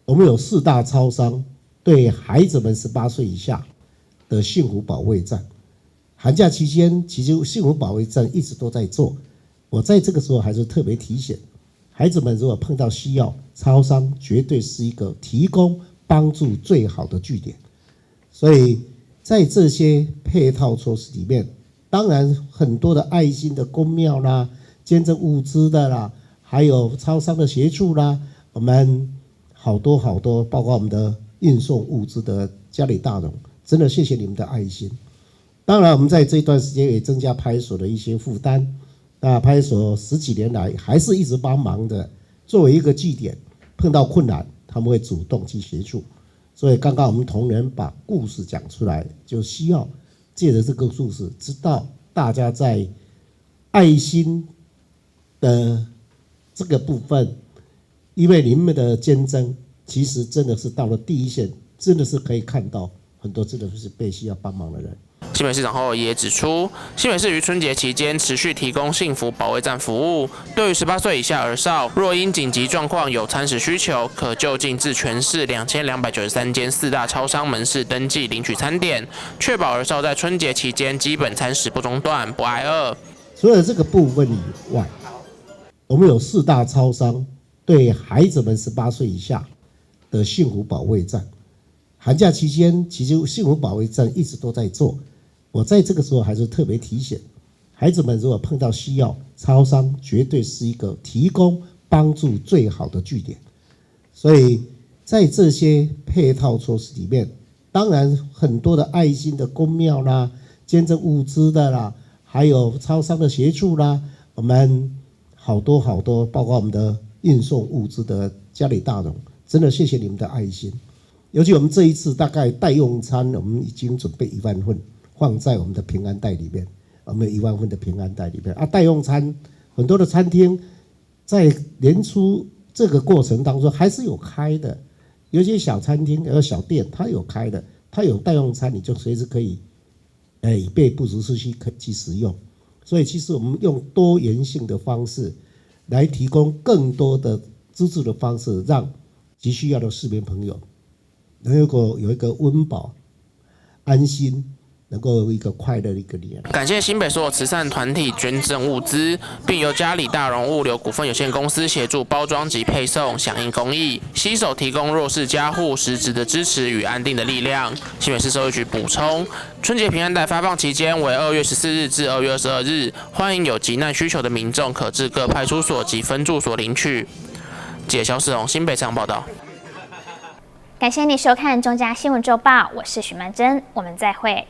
我们有四大超商对孩子们18岁以下的幸福保卫战。寒假期间，其实幸福保卫战一直都在做。我在这个时候还是特别提醒，孩子们如果碰到需要，超商绝对是一个提供帮助最好的据点。所以在这些配套措施里面，当然很多的爱心的宫庙啦、捐赠物资的啦，还有超商的协助啦，我们好多好多，包括我们的运送物资的嘉里大荣，真的谢谢你们的爱心。当然，我们在这段时间也增加派出所的一些负担。那派出所十几年来还是一直帮忙的，作为一个据点，碰到困难他们会主动去协助。所以刚刚我们同仁把故事讲出来，就需要借着这个故事，知道大家在爱心的这个部分，因为你们的捐赠，其实真的是到了第一线，真的是可以看到很多真的是被需要帮忙的人。新北市长侯友宜也指出，新北市于春节期间持续提供幸福保卫战服务，对于18岁以下儿少，若因紧急状况有餐食需求，可就近至全市2293间四大超商门市登记领取餐点，确保儿少在春节期间基本餐食不中断、不挨饿。除了这个部分以外，我们有四大超商对孩子们18岁以下的幸福保卫战。寒假期间，其实幸福保卫战一直都在做。我在这个时候还是特别提醒，孩子们如果碰到需要，超商绝对是一个提供帮助最好的据点。所以在这些配套措施里面，当然很多的爱心的宫庙啦、捐赠物资的啦，还有超商的协助啦，我们好多好多，包括我们的运送物资的嘉里大荣，真的谢谢你们的爱心。尤其我们这一次大概待用餐，我们已经准备1万份。放在我们的平安袋里面，我们1万份的平安袋里面啊，待用餐很多的餐厅在年初这个过程当中还是有开的，有些小餐厅、有小店它有开的，它有待用餐，你就随时可以，以备不时之需可以去使用。所以其实我们用多元性的方式来提供更多的资助的方式，让急需要的市民朋友能够有一个温饱、安心，能够有一个快乐的一个年。感谢新北所有慈善团体捐赠物资，并由嘉里大荣物流股份有限公司协助包装及配送，响应公益，携手提供弱势家户实质的支持与安定的力量。新北市社会局补充，春节平安袋发放期间为2月14日至2月22日，欢迎有急难需求的民众可至各派出所及分驻所领取。记者萧世荣新北采访报道。感谢你收看《中嘉新闻周报》，我是许曼珍，我们再会。